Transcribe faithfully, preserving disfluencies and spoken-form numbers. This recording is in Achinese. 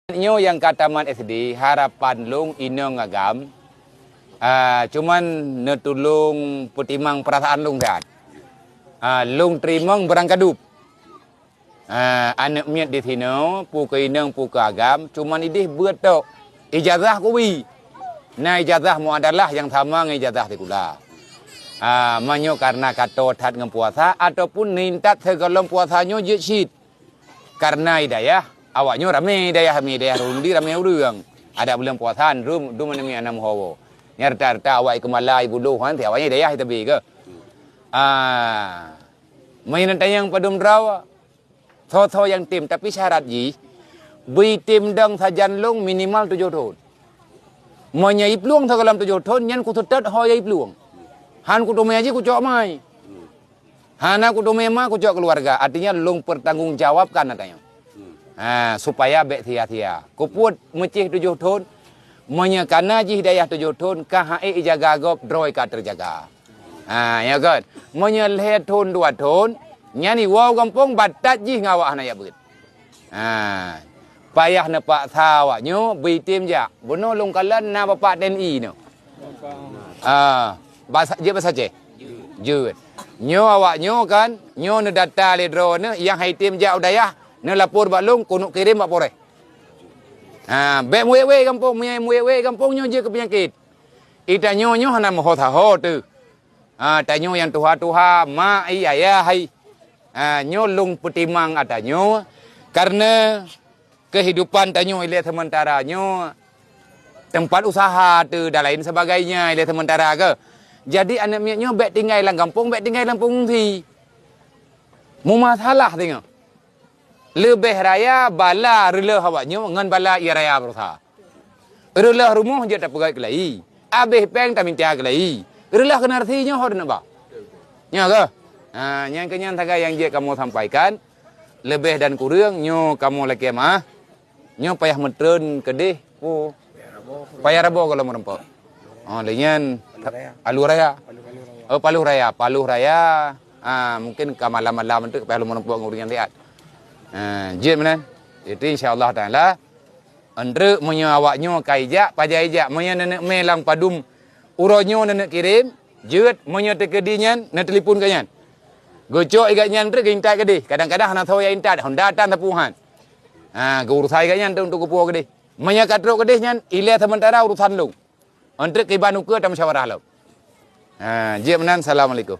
Nyoe nyang ka tamat S D, harapan lôn inong agam, ah, cuman neutulông peutimang peurasaan lôn that. Ah, lôn teurimong beurangkadup. Ah, aneuk miet di sinoe, peu keu inong, peu keu agam, cuman ideh beuet tok. Ijazah kubi. Na ijazah muadalah nyang sama ngon ijazah sikula. Ah, meunyoe kareuna ka toe that ngon puasa ataupun ningkat sigohlom puasa nyoe jeuet cit. Kareuna i dayah, awak nyoe ramé i dayah, ramé i dayah Rundi, ramé ureuëng. Adak buleuen puasa, dum, dum aneuk miet hana meuho. Nyan rata-rata awak i Keumala, i Buloh, han, awak nyan i dayah i teubi keuh. Ah, meunyoe tanyong padum droe, soe-soe nyang tem, tapi syarat jih, beu tem dong sajan lôn minimal tujoh thon. Meunyoe iplueng sigohlom tujoh thon, nyan kuseutôt ho nyang iplueng. Han kuteumé jih kucok mai. Hana kuteumé ma kucok keuluwarga, artinya lôn peurtanggong jawabkan ata nyoe. Ha, supaya bék sia-sia. Kupuet meucéh tujoh thon, meunyoe kana jih dayah tujoh thon, ka han ék ijaga gob, droe ka teujaga. Ha, ya kan? Meunyoe lhée thon, dua thon, nyan iwoe gampông batat jih ngon awak hana jak beuet. Ha, payah neupaksa awak nyoe beu tem jak. Bunoe lôn kalon na bapak T N I nyoe. Ah, basa, jeuet basa Aceh? Jeuet. Nyoe awak nyoe kan, nyoe neudata lé droeneuh nyang han tem jak u dayah, neulapor bak lôn, keuneuk kirém bak Polres. Ha, bék muwét-wét gampông, meunyoe muwét-wét gampông nyoe jeuet keu peunyakét. Itanyoe nyoe hana meuho saho teuh. Ha, tanyoe nyang tuha-tuha, mak i, ayah i. Ha, nyoe lôn peutimang ata nyoe, kareuna keuhidupan tanyoe ilée seumeuntara nyoe, teumpat usaha teuh dan lain seubagainya ilée seumeuntara keuh. Jadi aneuk miet nyoe bék tinggai lam gampông, bék tinggai lam peungungsi. Meumasalah singoh. Leubeh raya bala reuloh awak nyoe ngon bala ie raya beurusaha. Reuloh rumoh jeuet tapeugét keulayi, abéh péng taminta keulayi. Reuloh keuneureusi nyoe ho teuneuk ba. Nyoe keuh. Ha, nyang keu nyan sagai nyang jeuet kamoe sampaikan, leubeh dan kureueng nyoe kamoe lakée meu'ah. Nyoe payah meutreun keudeh, pu. Payah rabo gohlom meurumpok. Oh, lé nyan Palu Raya. Oh, Palu Raya, Palu Raya. Ah, mungkin ka malam-malam tu payah lom meurumpok ngon ureuëng nyang liat. Ah, jeuet meunan. Jadi insya-Allah taala Eunteuk meunyoe awak nyoe ka ijak, pajan ijak, meunyoe neuneuk mé lam padum uroe nyoe neuneuk kirém, jeuet, meunyoe teukeudi nyan, neutelepon gobnyan. Geucok i gobnyan treuk geuintat keudeh, kadang-kadang hana soe intat, hon datang sapeue han. Ha, geuurusan i gobnyan treuk untuk geupuwoe keudeh. Meunyoe ka trok keudeh nyan, ilée seumeuntara urusan lôn. Eunteuk kiban ukeue tamusyawarah lom. Ha, jeuet meunan, assalamualaikum.